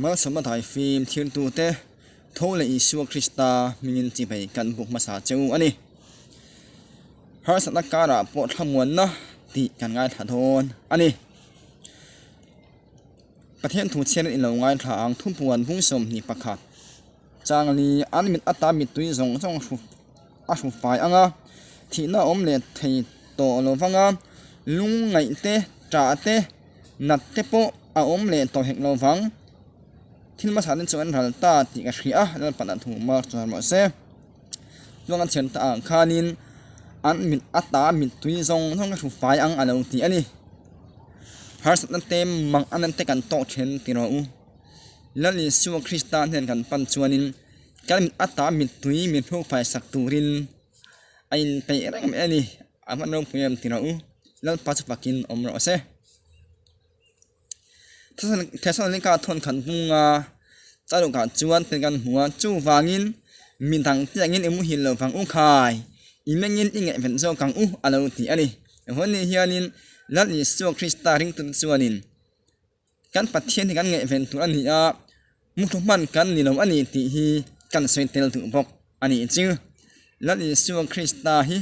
Malsawmna daifim thirtute tho leh Isua Krista hmingin chivei kan buk hmasa che u a ni. Harsatna karah pawh thlamuanna tih kan ngaithla dawn a ni. Pathian thu chhiarin i lo ngaithla ang thupuan bung 21 changli an mit ata mittui zawng zawng hru a hru fai ang a, thihna awm leh thei tawh lo vang a, lungngaih te, ṭah te, nat te pawh a awm leh tawh hek lo vang. Thil hmasa te chu an ral ta tih ka hria a, Lalpan a thu mar chuan rawh se. Chuan a thian ta ah khanin an mit ata mittui zawng zawng a hru fai ang a lo ti a ni. Harsatna te mang anan te kan tawk then ti rawh u. Lal Isua Krista hnen kan pan chuanin kan mit ata mittui min hruk fai sak turin a inpeih reng mai a ni. A hman ropui em ti rawh u. Lalpa chu fakin awm rawh se. Thesalonika thawnkhat hmunga Chalukah chuan te kan hmu a, chuvangin mi dang te angin i muhil lo vang u khai, i mengin i ngaihven zawk ang u a lo ti a ni. Vawiin hianin Lal Isua Krista ringtute chuanin kan Pathian hi kan ngaihven tur a ni a, muthlu hman kan ni lo a ni tih hi kan sawi tel duh bawk a nih chu. Lal Isua Krista hi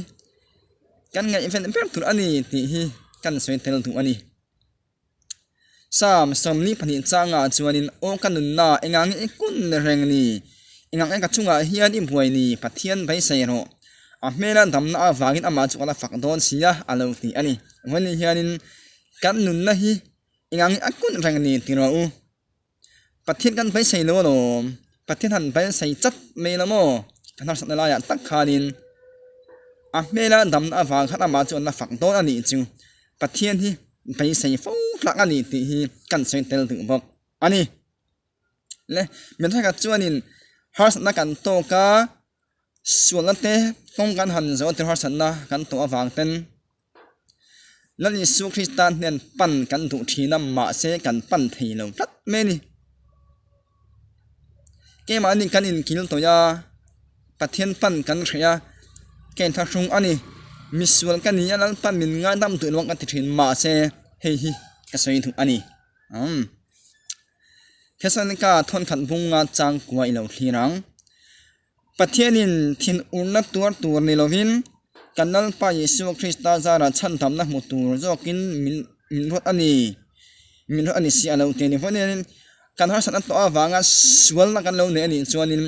kan ngaihven ber tur a ni tih hi kan sawi tel duh a ni. Psalm 22 changah chuanin aw ka nunna engang i kun reng ni engang ka chungah hian i buai ni Pathian beisei rawh a hmela damna avangin amah chu ka la fak dawn sia a lo ti a ni vawiin hianin kan nunna hi engang a kun reng ni ti rawh u Pathian kan beisei lo alawm Pathian han beisei chat mai lo maw kan harsatna laiah tak khanin a hmela damna avang khan amah chu an la fak dawn a nih chu Pathian hi beisei fo tlak a ni tih hi kan sawi tel duh bawk a ni le mi thenkhat chuanin harsatna kan tawk a sualna te kawng kan han zawh tir harsatna kan tawh avang ten Lal Isua Krista hnen pan kan duh thin a mahse kan pan thei lo tlat mai a ni. Keimahni kan inkil tawih a Pathian pan kan hreh a ka inthlahrung a ni misual ka ni a Lalpan min ngaidam duh lo ang ka ti thin mahse hei hi ka sawi duh a ni umm Thesalonika thawnkhat bunga changkua i lo thlir ang. Pathianin thinurna tuar tur ni lovin kan Lalpa Isua Krista zarah chhandamna hmu tur zawkin min min ruat a ni. Min ruat a ni si a lo ti a ni. Vawiin kan harsatna tawh avanga sualna kan lo nei a nih chuanin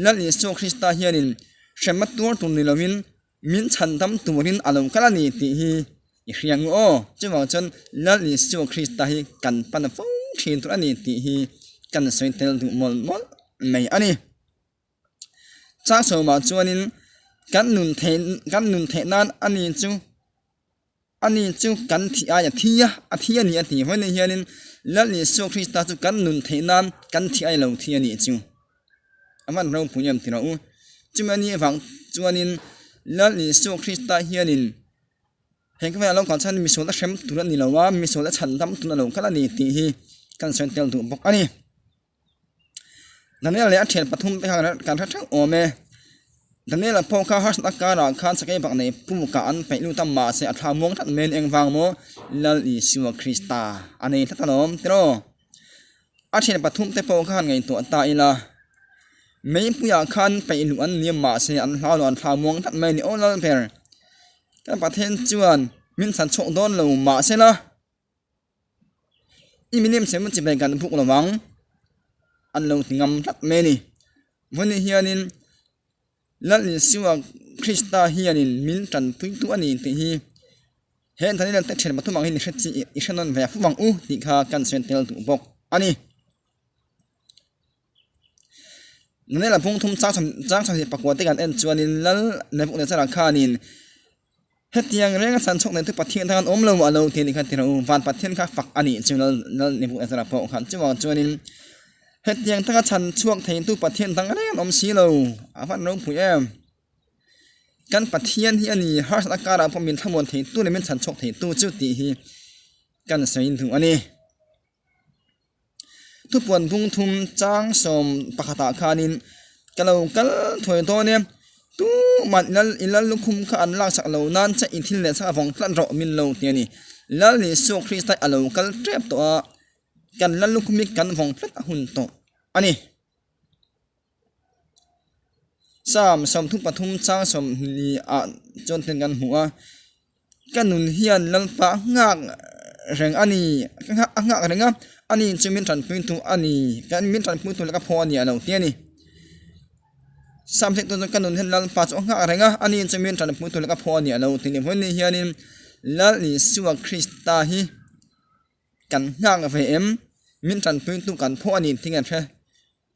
Lal Isua Krista hianin hremna tuar tur ni lovin min chhandam turin a lo kal a ni tih hi i hria ngu aw. Chuvang chuan Lal Isua Krista hi kan pan fo thin tur a ni tih hi kan sawi tel duh mawlh mawlh mai a ni. Changchhawmah chuanin kan nun theih kan nun theih nan a ni chu a ni chu kan thih ai a thi a a thi a ni a ti vawiin hianin Lal Isua Krista chu kan nun theih nan kan thih ai lo thi a nih chu a hman ropui em ti rawh u chumi a nih avang chuanin Lal Isua Krista hianin heng khawvelah lo kal chuan misual a hrem tur a ni lo a misual a chhan dam tur a lo kal a ni tih hi kan sawi tel duh bawk a ni. Daniel leh a thian pathum te kha kan hre theuh awm e. Daniel-a pawh kha harsatna karah khan sakei bak nei pukah an peih lut a mahse a thla muang tlat mai a ni engvang maw Lal Isua Krista a nei tlat alawm tiraw. A thian pathum te pawh khan ngaihtuah ta ila meipuiah khan peih luh an ni a mahse an hlau lo an thla muang tlat mai a ni aw lal ber. Ka Pathian chuan min chhan chhuak dawn lo mahse la. I milim sem chi vel kan buk lo ang an lo ti ngam tlat mai a ni vawiin hianin Lal Isua Krista hianin min tanpui tu a ni tih hi he Daniel te thian pathum ang hian i hre chi i hre nawn ve fo ang u tih kha kan sawi tel duh bawk a ni. Daniel-a bung thum chang chang chhan hi pakua te kan en chuanin Lal Nebuchadnezzar-a khanin Hetiang reng a chan chhawk nei chu Pathian tan awm lo a lo ti a nih kha ti rawh u. Van Pathian kha fak a nih chu Lal Lal Nebuchadnezzar pawh khan chuvang chuanin hetiang taka chan chhuak thei tu Pathian dang reng an awm si lo a van ropui em. Kan Pathian hi a ni harsatna karah pawh min thlamuan thei tu leh min chan chhuak thei tu chu tih hi kan sawi duh a ni. Thupuan bung thum chang sawm pakhatah khanin ka lo kal thawi dawn e tumah lal i lal lukhum kha an lak chak lo nan che i thil leh chak avang tlat rawh min lo ti a ni. Lal Isua Krista a lo kal tep tawh a. Kan la lukhum hi kan vawng tlat a hun tawh a ni. Psalm 33 chang 20 ah chuan thil kan hmu a, Ka nun hian Lalpa a nghak reng a ni, a nghak reng a, ani chu min tanpuitu a ni, min tanpuitu leh ka phaw a ni a lo ti a ni. Psalm hriat chu ka nun hian Lalpa chu a nghak reng a, ani chu min tanpuitu leh ka phaw a ni a lo ti a ni. Vawiin hianin Lal Isua Krista hi. Kan nghak ve em? Min tanpuitu kan pawh a ni tih kan hre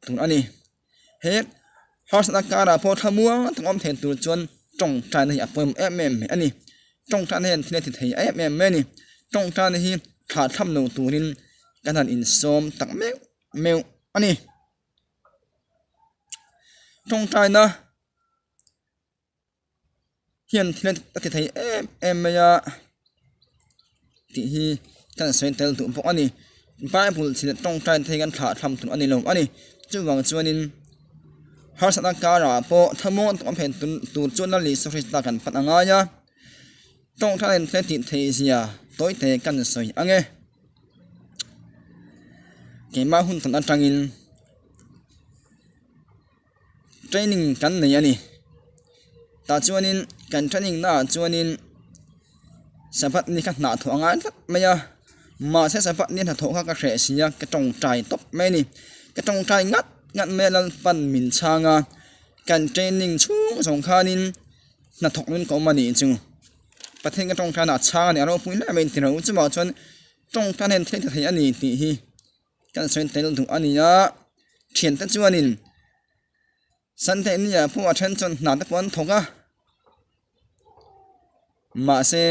tur a ni. He harsatna karah pawh thlamuang tak awm thei tur chuan tawngtaina hi a pawimawh em em mai a ni. Tawngtaina hian thil a ti thei em em mai a ni. Tawngtaina hi thlah tham lo turin kan han insawm tak meuh meuh a ni. Tawngtaina. Hian thil a ti thei em em mai a tih hi kan sawi tel duh bawk a ni bible chhia tawngtai te hi kan thlah tham tur a ni lo a ni chuvang chuanin harsatna karah pawh thlamuang tak a phen tur chuan a Isua Krista kan pan a ngai a tawngtai in thil a tih theih zia tawi te kan sawi ang e keimah hun tawn atangin. Training kan nei a ni tah chuanin kan training naah chuanin sabbath ni kha hnah thawh a ngai tlat mai a mahse sabbath ni hnathawh kha ka hreh si a ka tawngtai tawp mai a ni ka tawngtai ngat ngat mai a lalpan min chhang a kan training chhung zawng khanin hnathawk nun ka awm a nih chu Pathian ka tawngtai na a chhang a ni a ropui hle mai tih ro chuvang chuan tawngtai hian thil ti thei a ni tih hi. Kan sawi tel duh a ni a, thiante chuanin Sunday ni ah pawh a then chuan hna te pawh an thawk a, mahse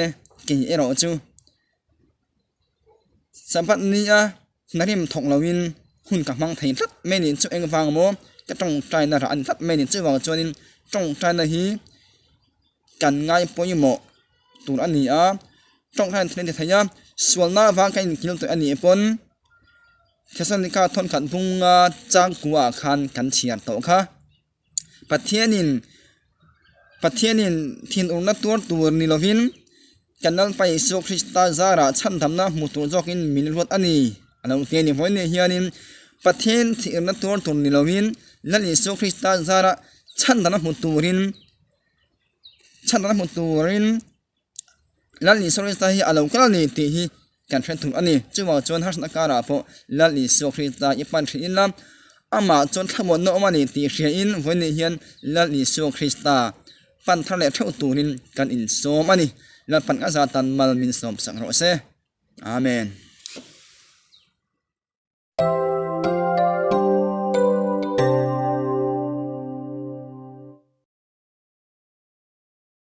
kei erawh chu Sabbath ni a hna rim thawk loin hun ka hmang thei tlat mai a ni chu engvang maw ka tawngtaina rah a ni tlat mai a ni chuvang chuanin tawngtaina hi kan ngai pawimawh tur a ni a tawngtaina thil a ti thei a sualna avang ka inkil tawh a nih pawn Thesalonika thawnkhat bunga changkua ah khan kan chhiar tawh kha Pathianin Pathianin thinurna tuar tur ni lovin kan Lalpa Isua Krista zarah chhandamna hmu tur zawkin min ruat a ni a lo ti a ni. Vawiin ni hianin Pathian thinurna tuar tur ni lovin Lal Isua Krista zarah chhandamna hmu turin chhandamna hmu turin Lal Isua Krista hi a lo kal a ni tih hi kan hre thung a ni. Chuvang chuan harsatna karah pawh Lal Isua Krista i pan thin ila, amah chuan thlamuanna awm a ni tih hriain vawiin hian Lal Isua Krista pan thar leh theuh turin kan insawm a ni. Lalpan a zatan mal min sawmsak rawh se. Amen.